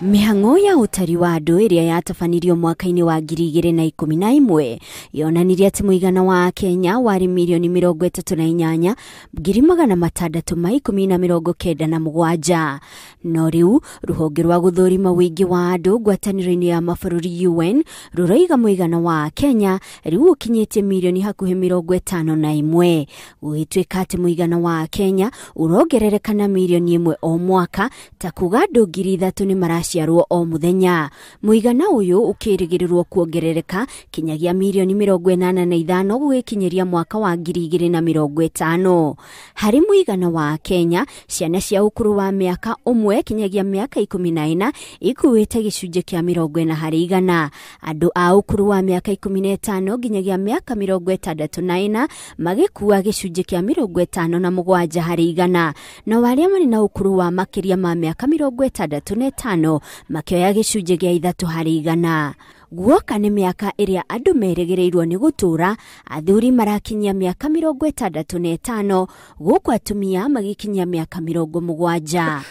Mĩhang'o ya ũtari wa andũ ĩrĩa yatabanirio mwaka-inĩ wa 2011 yonanirie atĩ mũigana wa Akenya warĩ mirioni 38,697. No rĩu rũhonge rwa gũthũrima ũingĩ wa andũ ngwatanĩro-inĩ ya mabũrũri UN rũroiga mũigana wa Akenya rĩu ũkinyĩtie mirioni hakuhĩ 51, gũgĩtuĩka atĩ mũigana wa Akenya ũrongerereka na mirioni 1 o mwaka, ta kuga andũ 3,000 nĩ maraciarwo o muthenya. Mũigana ũyũ ũkĩrĩgĩrĩrwo kuongerereka kinyagia mirioni 85 gũgĩkinyĩria mwaka wa 2050. Harĩ mũigana wa Kenya, ciana cia ũkũrũ wa mĩaka 1 kinyagia mĩaka 14 ikuĩte gĩcunjĩ kĩa 40 harĩ igana. Andũ a ũkũrũ wa mĩaka 15 nginyagia mĩaka 64 magĩkua gĩcunjĩ kĩa 57 harĩ igana, nao arĩa marĩ na ũkũrũ wa makĩria ma mĩaka 65 makĩoya gĩcunjĩ gĩa 3 harĩ igana. Guoka nĩ mĩaka ĩrĩa andũ merĩgĩrĩirwo nĩ gũtũũra, athuri marakinyia mĩaka 65, gũkũ atumia magĩkinyia mĩaka 70.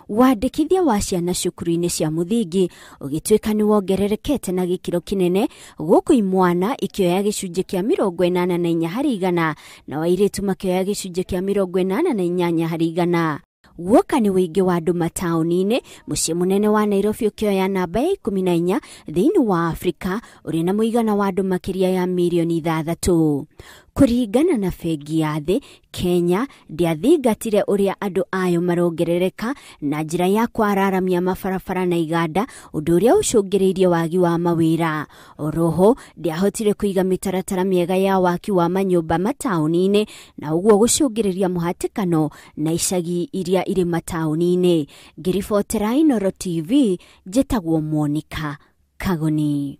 Wandĩkithia wa ciana cukuru-inĩ cia mũthingi ũgĩtuĩka nĩ wongererekete na gĩkĩro kĩnene, gũkũ imwana ikĩoya gĩcunjĩ kĩa 84 harĩ igana na airĩtu makĩoya gĩcunjĩ kĩa 88 harĩ igana. Guoka nĩ ũingĩ wa andũ mataũni-inĩ, mũciĩ mũnene wa Nairobi ũkĩoya namba ya 14 thĩinĩ wa Afrika, ũrĩ na mũigana wa andũ makĩria ya mirioni 6. Kũringana na Bengi ya Thĩ, Kenya ndĩathingatire ũrĩa andũ ayo marongerereka na njĩra ya kwararamia mabarabara na iganda, ũndũ ũrĩa ũcũngĩrĩirie wagi wa mawĩra. Oroho ndĩahotire kũiga mĩtaratara mĩega ya waki wa manyũmba mataũni-inĩ, na ũguo gũcũngĩrĩria mũhatĩkano na icagi iria irĩ mataũni-inĩ. Ngĩribotera Inooro TV, njĩtagwo Monica Kagoni.